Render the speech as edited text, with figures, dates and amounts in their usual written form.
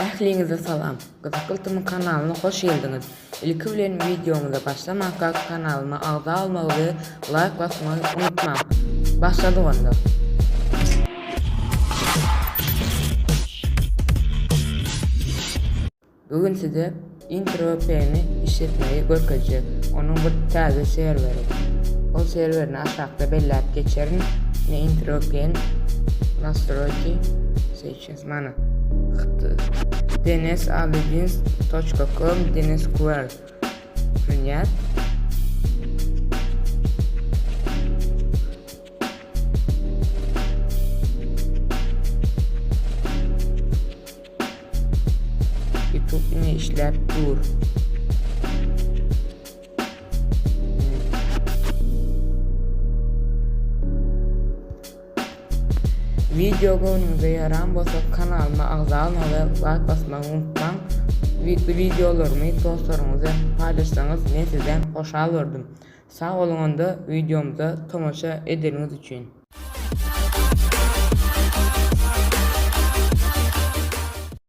Ähliňize salam! Gyzykly Tm kanalyna hoş geldiňiz! Ilki bilen wideomyza başlamankak kanalyma agza bolmagy we laýk basmagy unutmaň! Başladyk onda! Bu gün size InterVPN-i işletmegi görkezjek. Onuň bir täze serweri. Ol serwerini aşakda belläp geçerin. Ine InterVPN nastroýki seçes mana. dns.com dns.qr Принять. Youtube ine işläp dur. Video göwnüňize ýaran bolsa kanalyma agza bolmagy we laýk basmagy unutmaň. Wideolarymy dostlaryňyz bilen paýlaşsaňyz men sizden hoşal bolardym. Sag boluň onda wideomyza tomaşa edeniňiz üçin.